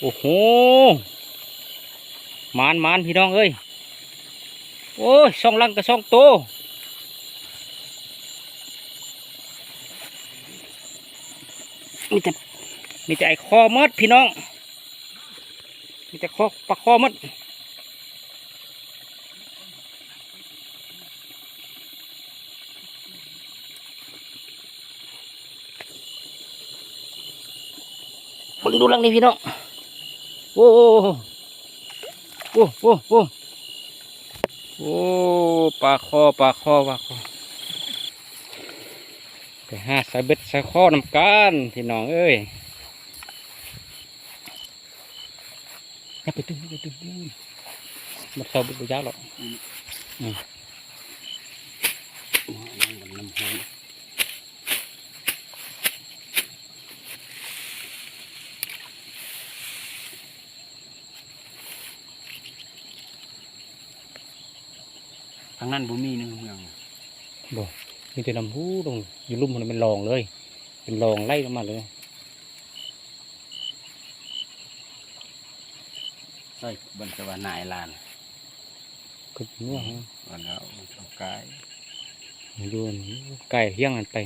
ໂອ້ໂຫ ໝານໆ ພີ່ນ້ອງເອີຍ. ໂອ້ຍ ສອງຫຼັງກະສອງໂຕ. ມີແຕ່ ມີແຕ່ໄອ້ຄໍໝົດພີ່ນ້ອງ ມີແຕ່ຄໍ ປາຄໍໝົດ. ເບິ່ງດູຫຼັງນີ້ພີ່ນ້ອງ. ໂອ້ ໂອ້ ໂອ້ ໂອ້ ປາຄໍ ປາຄໍ ປາຄໍ. ໄປຫາໃສ່ເບັດໃສ່ຄໍນຳກັນພີ່ນ້ອງເອີຍ. ຢ່າໄປຕຶງ ຢ່າໄປຕຶງ ມັນເຂົ້າເບັດບໍ່ຢາກດອກ. ອືມ ອືມ. ທາງນັ້ນບໍ່ມີໃນເມືອງ. ບໍ່ ມີແຕ່ນ້ຳ ຮູ້ ລົງຢູ່ລຸ່ມຫັ້ນແມ່ນລອງເລີຍ ເປັນລອງໄຫຼລົງມາເລີຍ. ໃສ່ ເບິ່ງແຕ່ວ່ານາຍລານ ກໍເມືອງ ອືມ ວ່າແລ້ວມັນເຂົ້າກາຍ ຢູ່ໃກ້ຮຽງຫັ້ນໄປ.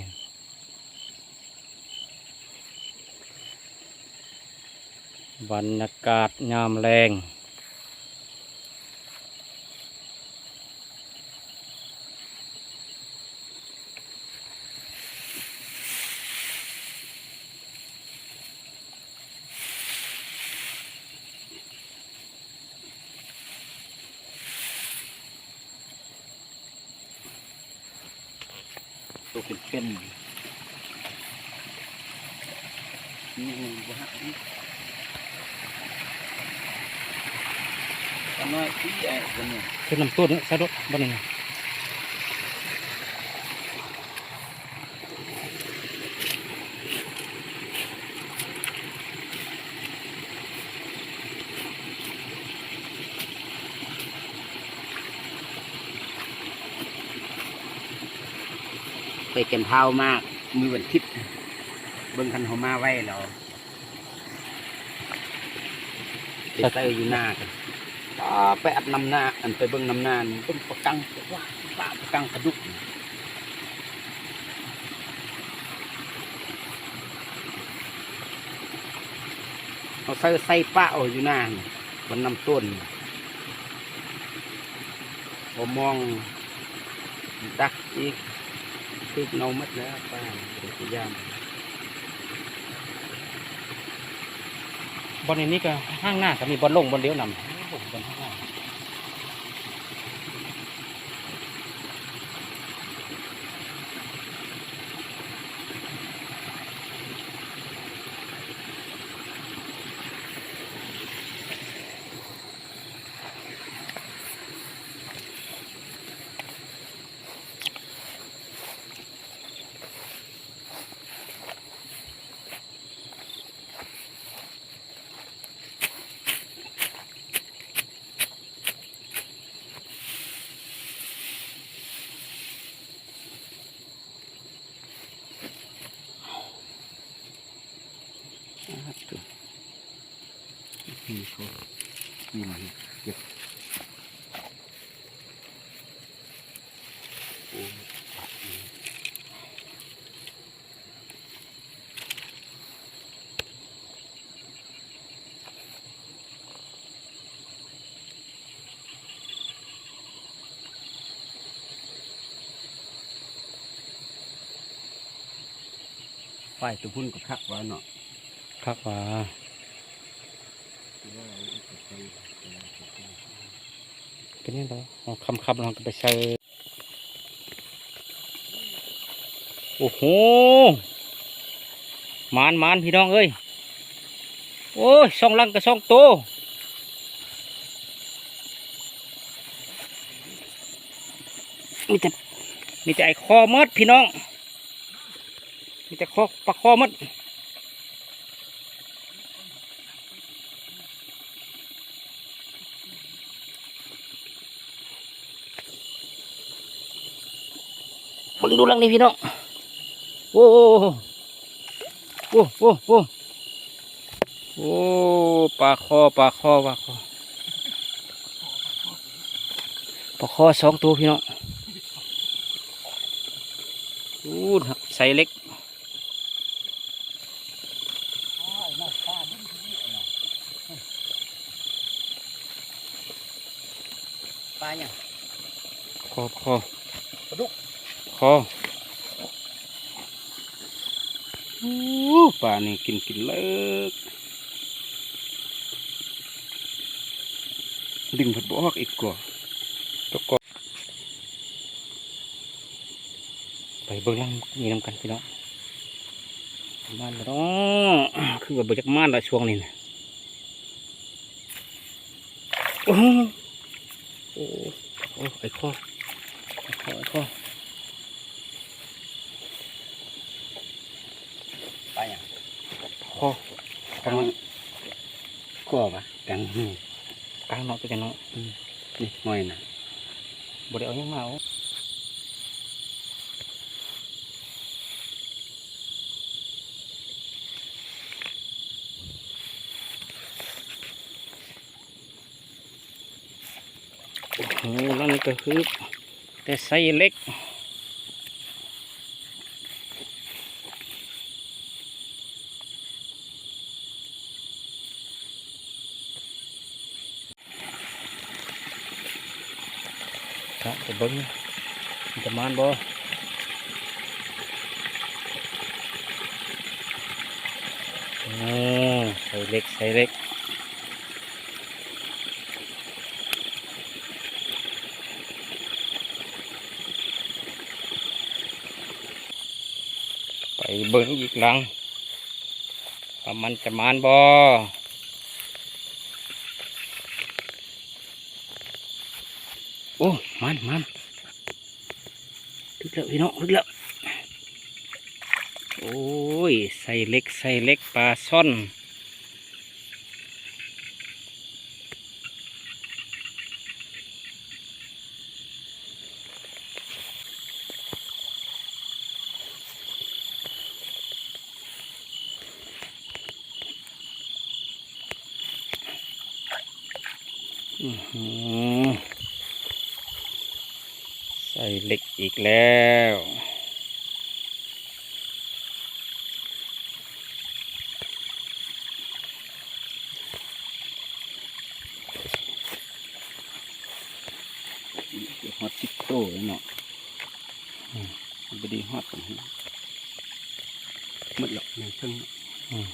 ບັນຍາກາດຍາມແລງ. ໂຕເປັນໆ ນີ້ບໍ່ຫັກອີກ ປານ້ອຍອີກ ເອີ ຕົວນີ້ ຄືນ້ຳຕົ້ນ ໃສ່ລົດ ບໍ່ນີ້ນະ. ໄປແກ່ນທ້າວມາມື້ວັນທິດ ເບິ່ງຄັນເຮົາມາໄວແລ້ວ ໄປໃສ່ຢູ່ນາກັນ ປາ ໄປອັດນ້ຳນາ ອັນ ໄປເບິ່ງນ້ຳນານີ້ ເບິ່ງປາກັງ ປາ ປາ ປາກັງປາດຸກ. ເຮົາໃສ່ ໃສ່ປະເອົາຢູ່ນາຫັ້ນ ມັນນຳຕົ້ນ ບໍ່ມອງ ດັກອີກ ຖືກເນົ່າໝົດແລ້ວ ປາ ບໍ່ໄດ້ພະຍາຍາມ. ບ່ອນນີ້ກໍຫ້າງນາກໍມີ ບ່ອນລົງບ່ອນດຽວນຳ ໂອ້ ບ່ອນຫ້າງນາ. ໄຟຕົວພຸ້ນກໍຄັກວ່າເນາະ ຄັກວ່າ ເປັນຫຍັງດອກ ເອົາຄ່ຳໆ ເຮົາກໍໄປໃສ່. ໂອ້ໂຫ ໝານໆ ພີ່ນ້ອງເອີຍ. ໂອ້ຍ ສອງຫຼັງກະສອງໂຕ. ມີແຕ່ ມີແຕ່ໄອ້ຄໍໝົດພີ່ນ້ອງ ມີແຕ່ຄໍ ປາຄໍໝົດ. ເບິ່ງດູຫຼັງນີ້ພີ່ນ້ອງ ໂອ້ ໂອ້ ໂອ້ ໂອ້ ໂອ້ ໂອ້. ໂອ້ ປາຄໍ ປາຄໍ ປາຄໍ ປາຄໍສອງໂຕພີ່ນ້ອງ. ໂອ້ ໄຊເລັກ. ປາຫຍັງ? ຄໍ ຄໍ ປາດຸກ ຄໍ. ໂອ້ ປານີ້ກິນ ກິນເລີກ ດຶງພັດບໍ່ອອກອີກກໍ ຕົກກໍ. ໄປເບິ່ງຫຼັງນີ້ນຳກັນພີ່ນ້ອງ ມານບໍ່ເນາະ? ຄືວ່າບໍ່ຈັກມານລະຊ່ວງນີ້ນະ. ໂອ້ໂຫ ໂອ້ ໂອ້ ໄອ້ຄໍ ໄອ້ຄໍ ໄອ້ຄໍ ປາຫຍັງ? ຄໍ ຄໍ ຄໍຫວາ? ກັງ ກັງເນາະ ຕົວໃຫຍ່ເນາະ. ອືມ ນີ້ຫອຍນະ ບໍ່ໄດ້ເອົາຫຍັງມາ ເອົາ. ໂອ້ໂຫ ລຳນີ້ກໍຄືແຕ່ໄຊເລັກ ກະໄປເບິ່ງ ມັນຈະມານບໍ່? ໂອ້ ໄຊເລັກ ໄຊເລັກ. ໄປເບິ່ງອີກຫຼັງ ວ່າມັນຈະມານບໍ່? ໂອ້ ມານ ມານ. ຖືກແລ້ວພີ່ນ້ອງ ຖືກແລ້ວ. ໂອ້ຍ ໄຊເລັກ ໄຊເລັກ ປາຊ່ອນ. ອືຫື ໄຊເລັກອີກແລ້ວ. ຮອດສິບໂຕແລ້ວເນາະ. ອືມ ບໍ່ໄດ້ຮອດປານໃດ ໝົດແລ້ວ ຍັງເທິງ. ອືມ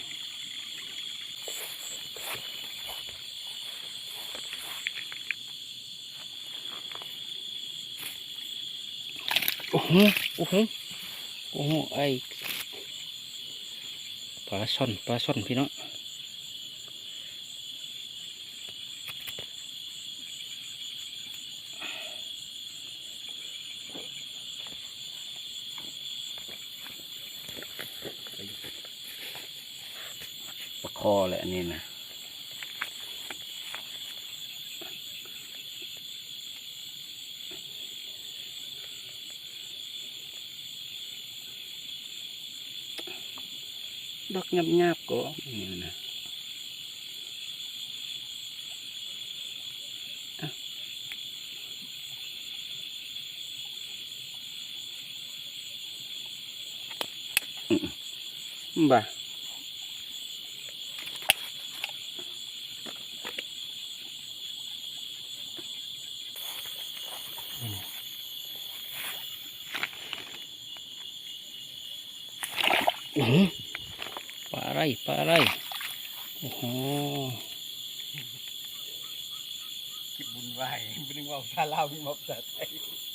ໂອ້ໂຫ ໂອ້ໂຫ ໂອ້ໂຫ ໄອ້ ປາຊ່ອນ ປາຊ່ອນ ພີ່ນ້ອງ. ປາຄໍແຫຼະອັນນີ້ນະ. ດອກຫຍາບໆກໍມີນະ. ອືມ ບໍ່ ອືຫື ປາໄລ ປາໄລ. ໂອ້ໂຫ ຄິດບຸນວາຍ ບໍ່ໄດ້ເວົ້າພາສາລາວ ເວົ້າພາສາໄທ.